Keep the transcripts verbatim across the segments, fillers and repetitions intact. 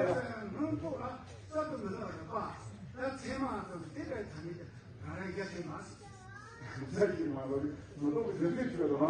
ཡ། ཡ། ཡ། ཡ། ངོ་ཐོག་ལ་གསར་དུ་མི་ལ་རེ་པ། ད་ཚད་མ་ཙམ་དེ་ལས་ཐ་མི་དེ་རང་རང་རྒྱ་ཆེ་མ་སྲིད། རྒྱ་ཆེ་མ་ལོ་རེ་ངོ་ཐོག་གི་འདོད་འདོད་ཆེ་བ་དང་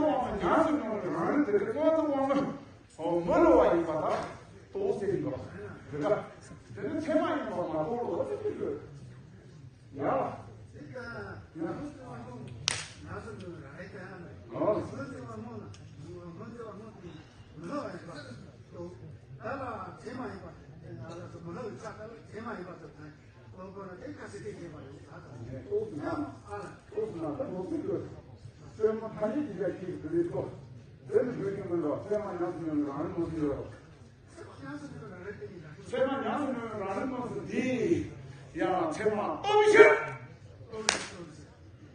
ཚུལ་དབང་མོ་ཉམས་སུ་མྱོང་བའི་རང་རིག་དེ་ནི་ཀུན་རྫོབ་དབང་མོ་མི་སླུ་བ་ཡིན་པ་དང་རྟོགས་ཟེར་གྱི་འདུག་རེད་ལ། དེ་ནི་ཚད་མ་ཡིན་པ་མ་རྟོགས་ལོ་ཟེར་གྱི་འདུག་ཡ། ཡ། ཨོ། ཨོ་ན་ཨ་ལ་ཨོ་ན་ད་ལོ་ཚིག་ཡོད། སེམས་མ་ཐ་སྙད་ཀྱི་ཡ་གཅིག་དེ་ལས་ཐོག་དེ་ནི་བོད་ཀྱི་མི་འདྲ། ཚད་མ་ཉམས་སུ་མྱོང་བའི་རང་རིག་མངོན་སུམ་ཡོད། ཚད་མ་ཉམས་སུ་མྱོང་བའི་རང་རིག་མངོན་སུམ་འདི་ཡང་ཚད་མ་སྟོང་ཕྱིར།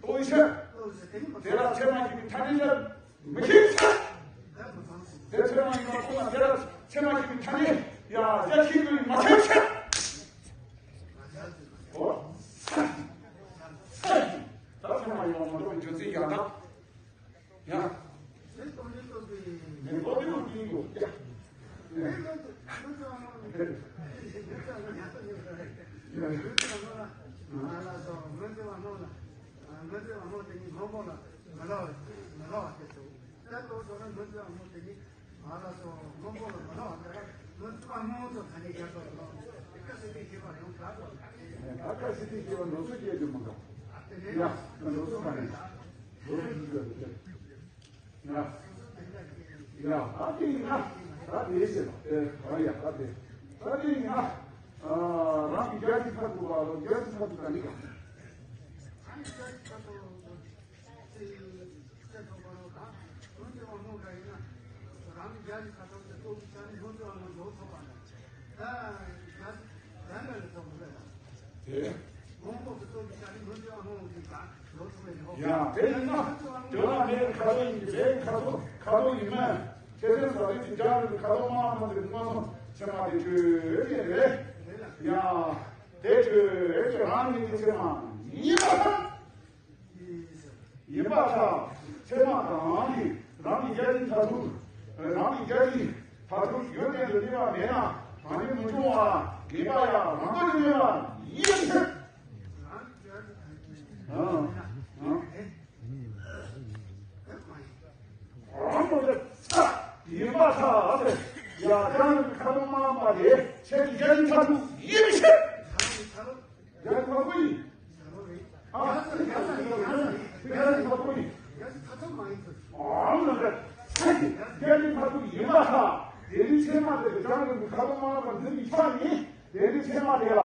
སྟོང་ཕྱིར། དེ་ལ་ཚད་མ་ཞིག་གི་ཐ་སྙད་ཡང་མི་ཤེས་ཤག་དེ་ཚད་མ་ཡིན་པ་ཁོ་ན་དེ་ལ་ཚད་མ་ཞིག་གི་ཐ་སྙད་ཡང་རྒྱ་ཆེ་དུ་མ་ཤེས་ཤག་ཨོ། ད་ཚད་མ་ཡིན་པ་མ་གཏོགས་རྒྱུ་མཚན་ཡང་དག་ཡང་། ལྟོ་ལི་ལྟོ་ལི་ཡིན་གོ། ཡ། ད་ཀ་སི་ཏི་ཞེས་པ་འགྲོ་ཚུལ་སྐྱེས་དུ་མ་འགྲོ། ཡ། འགྲོ་ཚུལ་ག་ནས། འགྲོ་ཚུལ་ཞིག་ཡོད་དེ། ཡ། ཡ། ད་དེ་ཡིན་ན། ད་དེ་ཟེར་བ། ཨེ། ཨ་ཡ། ད་དེ། ད་དེ་ཡིན་ན། ཨ། རང་གི་རྒྱལ་གྱི་མཐར་ཐུག་པ་ལ་རྒྱལ་གྱི་མཐར་ཐུག་ག་ནི་ག་དེ། ཡང་དེ་ཡིན་ན། དེ་ལ་མེད་ཁ་དོག་ཡིན་གྱི་རེད། ཁ་དོག་ཁ་དོག་ཡིན་མིན། ཁྱེད་ཚོས་ཟ་དུས་ཀྱི་རྒྱ་རིགས་ཁ་དོག་དམར་དམར་དེ་མངོན་སུམ་ཚད་མ་དེ་ཆོས་ཅན་རེད། ཡང་དེ་ཆོས་ཅན་རང་ཉིད་ཀྱི་ཚད་མ་ཡིན་པ་ཡིན་པར་ཐལ། ཚད་མ་གང་གིས་རང་གི་རྒྱལ་ཆེན་མཐར་ཐུག་རང་གི་རྒྱལ་ཆེན་མཐར་ཐུག་ཡོན་ཏན་དུ་གནས་པ་མེད་ན་གང་ཡང་མི་འབྱུང་བ་ངེས་པ་ཡང་རང་ལྟར་གནས་པ་ཡིན་ཕྱིར། ཨང་། ཨང་། ཨང་། ཡིན་པར་ཐལ། ཡ། ཀྱང་ཁ་དོག་དམར་པ་དེ་ཁྱེད་ཀྱི་རྒྱལ་ཆེན་མཐར་ཐུག་ཡིན་ཕྱིར། རྒྱལ་ཁ་པོ་ཡིན། ཨ། རྒྱལ་ཁ་པོ་ཡིན། ཨ་ནི་རྒྱལ་ཁ་པོ་ཡིན་པ་ལ། དེ་རིང་ཚད་མ་དེ་ལ་བྱང་ཆུབ་ཀྱི་ཁ་དོག་མ་ལོག་པར་འཛིན་པའི་ཆ་ནི་དེ་རིང་ཚད་མ་དེ་ལ།